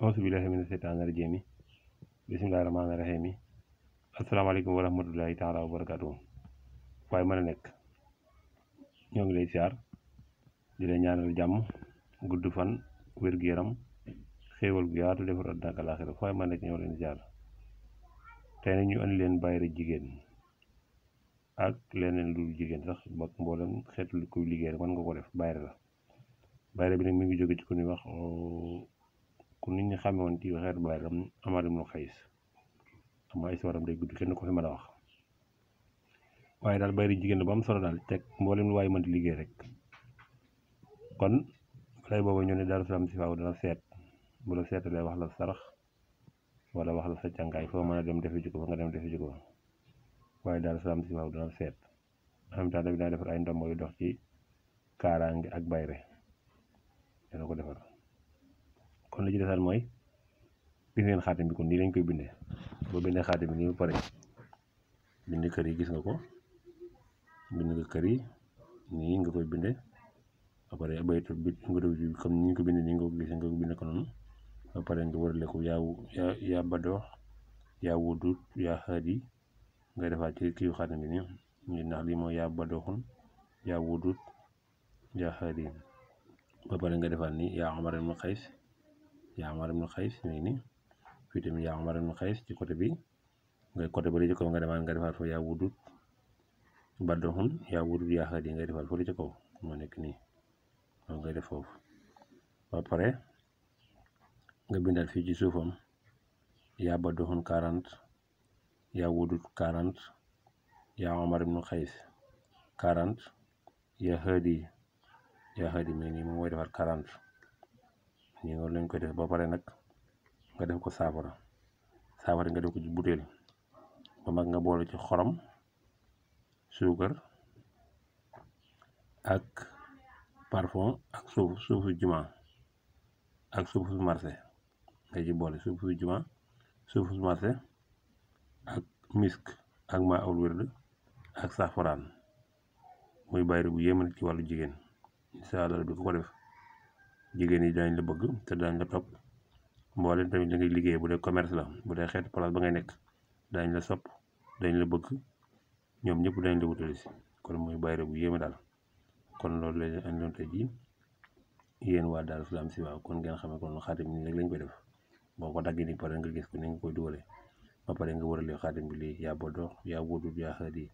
auzu billahi mina seytaani rajiim bismillahi rahmaani rahiim asalaamaaleykum wa rahmatullahi taala wa barakaatu. waaye mën a nekk ñoo ngi lay siyaar di la ñaanal jàmm gudd fan wér-gu-yaram xéewal gu yaatu defar àddina ak àllaaxira waaye mën a nekk ñoo leen siyaar tey nag ñu andi leen bayre jigéen ak leneen lu jigéen sax bak mboolem xeetu kuy liggéey rek mën nga ko def bayre la. bayre bi nag mi ngi jóge ci ku ñuy wax ku nit ñi xame woon ci xeetu bayre Amar ibnu Xays ama histoire am day gudd kenn ko fi mën a wax waaye daal bayre jigéen la ba am solo daal teg mboolem lu waaye mën di liggéey rek. kon balay booba ñu ne Daaru Salaam si faaw dana seet bu la seetalee wax la sarax wala wax la sa càngaay foo mën a dem defi ji ko fa nga dem defi ji ko waaye Daaru Salaam si faaw dana seet en même temps tamit dana defar ay ndombo yu dox ci kaaraange ak bayre dana ko defar. kon li ci desaan mooy gis ngeen xaatim bi kon nii lañ koy bindee boo bindee xaatim bi nii ba pare bind kër yi gis nga ko bind nga kër yi nii nga koy bindee ba pare baytu bi nga def ci comme ni ñu ko bindee nii nga ko gisee nga ko bindee ko noonu ba pare nga wërale ko yaa badoox yaa wudut yaa xaadi nga defaat ci kii xaatim bi nii ñu ndax lii mooy yaa badooxun yaa wudut yaa xaadi ba pare nga defaat nii yaa Omar ibn Xays yaa Omar ibn Xays nii fii tamit yaa Omar ibn Xays ci côté bi nga côté ba li ci kaw nga demaat nga defaat fa yaa wudut badooxun yaa wudut yaa xaadi ngay defaat fa li ci kaw moo nekk nii loolu ngay def foofu ba pare nga bindaat fii ci suufam yaa badooxun 40 yaa wudut 40 yaa Omar ibn Xays 40 yaa xaadi mais nii moom mooy defaat 40 nii nga lañ koy def ba pare nag nga def ko saafara nga def ko ci butéel ba mag nga boole ci xorom suukar ak parfum ak suufu juma ak suufu marché nga ci boole suufu juma suufu marché ak misk ak maa ul wird ak safaraan muy bayre bu yéeme ci wàllu jigéen incha allah bi ko def jigéen yi dañ la bëgg te dañ la topp mboolem tamit li ngay liggéey bu dee commerce la bu dee xeetu place ba ngay nekk dañ la sopp dañ la bëgg ñoom ñëpp dañ la wutali si kon muy bayre bu yéeme daal. kon loolu lañ andoon tey jii yéen waa Daaru Salaam si waaw kon ngeen xamee kon xaatim bi nii rek lañ koy def boo ko daggee ni pare nga gis ko ni nga koy dugalee ba pare nga wërale xaatim bi lii yaa badoox yaa wudut yaa xaadi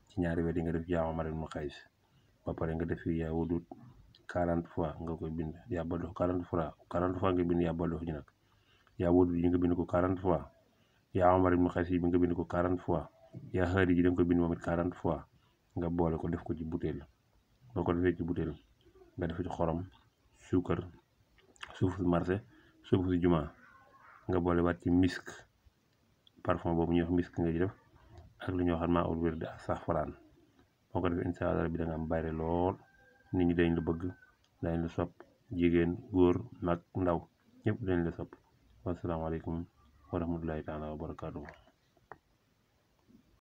ci ñaari wet yi nga def yaa Omar ibn Xays ba pare nga def fii yaa wudut 40 fois nga koy bind yaa badoox 40 fois nga bind yaa badoox ji nag yaa wudut yi nga bind ko 40 fois yaa Omar ibn Xays yi bi nga bind ko 40 fois yaa xaadi ji da nga koy bind moom it 40 fois nga boole ko def ko ci butéel boo ko defee ci butéel nga def ci xorom suukar suuf su marché suuf su juma nga boole waat ci misk parfum boobu ñuy wax misk nga ci def ak lu ñuy wax maa ul wird ak safaraan boo ko defee incha allah bi da nga am bayre lool nit ñi dañ la bëgg dañ la sopp jigéen góor mag ndaw ñëpp dañ la sopp wasalaamaaleykum wa rahmatullahi taala wa barakaatuhu